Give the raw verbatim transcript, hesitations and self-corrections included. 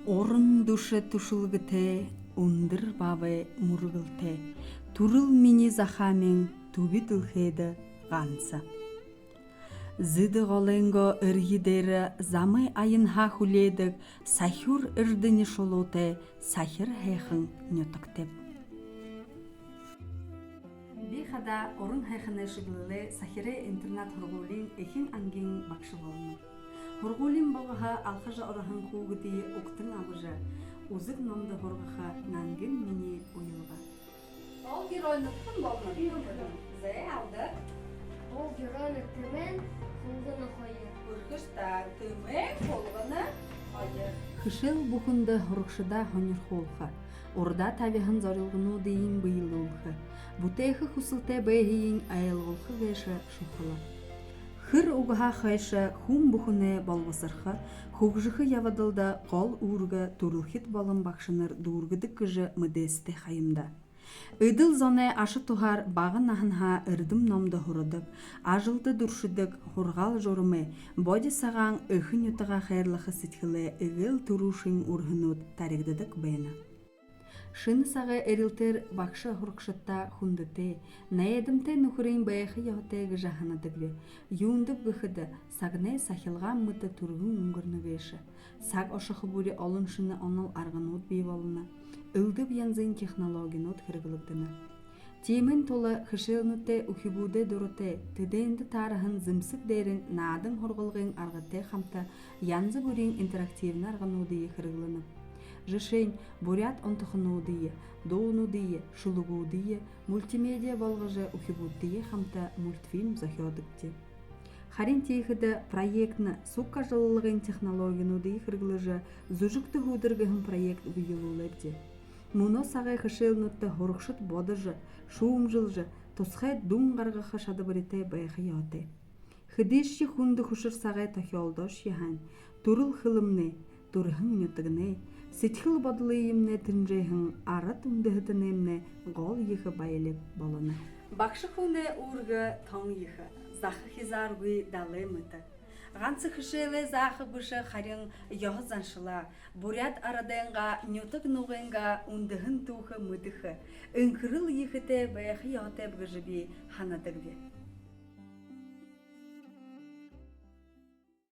Уран дүшэ түшэлгэтэй, үндэр баабай мүргэлтэй, түрэл минии захаамин түби дэлхэйдэ ганса. Зэдэ голойнгоо эрье дээрэ замай аянһаа хүлеэдэг сахюур эрдэни шулуутай сахир һайхан нютагтайб. Би хадаа уран һайханай шэглэлэй Сахирай интернат һургуулиин эхин ангиин багша болоноб. Һургуулиин богоһо алхажа ороһон хүүгэдые угтан абажа, үзэг номдо һургаха нангин минии уялга. Гол геройнууд хэн болоно? Зэ, Алдар. Гол геройнууд Тэмээн, Хулгана хоёр. Бэрхэш даа, Тэмээн, Хулгана хоёр. Хэшээл бүхэндэ һурагшадаа һонирхуулха, урдаа табиһан зорилгонуудыень бэелүүлхэ, бүтээхэ хүсэлтэй байһыень ойлгуулха гээшэ шухала. Хэр угһаа хойшо хүн бүхэнэй болбосорхо, хүгжэхэ ябадалда гол үүргэ түрэлхид болон багшанар дүүргэдэг гэжэ мэдээсэтэй ха юм даа. Эдэл зоной аша туһаар бага наһанһаа эрдэм номдо һурадаг, ажалда дүршэдэг, һургаал журамай, боди сагаан эхэ нютагаа хайрлаха сэдьхэлэй эгээл түрүүшын үрһэнүүд таригдадаг байна. Шэнэ сагай эрилтээр багша һурагшадта хүндэтэй, найдамтай нүхэрынь байха ёһотой гэжэ һанадагби. Юундэб гэхэдэ, сагнай сахилгаан мэтэ түргэн үнгэрнэ гээшэ. Саг ошохо бүри олон шэнэ онол арганууд бии болоно. Элдэб янзын технологинууд хэрэглэгдэнэ. Тиимэһээ тула хэшээлнүүдтэ үхибүүдэй дуратай, тэдээндэ таараһан зэмсэг дээрэнь наадан һургалгын аргатай хамта янза бүриин интерактивна аргануудые хэрэглэнэб. Жэшээнь, буряад онтохонуудые, дуунуудые, шүлэгүүдые мультимедиа болгожо, үхибүүдтэеэ хамта мультфильм зохёодогбди. Харин тиихэдэ проектнэ суг ажаллагын технологинуудые хэрэглэжэ, зүжэгтэ һүүдэр гэһэн проект бэелүүлээбди. Мүнөө сагай хэшээлнүүдтэ һурагшад бодожо, шүүмжэлжэ, тусхай дүн гаргаха шадабаритай байха ёһотой. Хэдышье хүндэ хүшэр сагай тохёолдоошье һаань, түрэл хэлэмнай, түрэһэн нютагнай, сэдьхэл бодолыемнай тэнжээһэн арад үндэһэтэнэймнай гол ехэ баялиг болоно. Багша хүнэй үүргэ тон ехэ, заха хизааргүй далай мэтэ. Ганса хэшээлээ зааха бэшэ, харин ёһо заншалаа, буряад арадайнгаа, нютаг нугынгаа үндэһэн түүхэ мэдэхэ, энхэрэл ехэтэй байха ёһотойб гэжэ би һанадагби.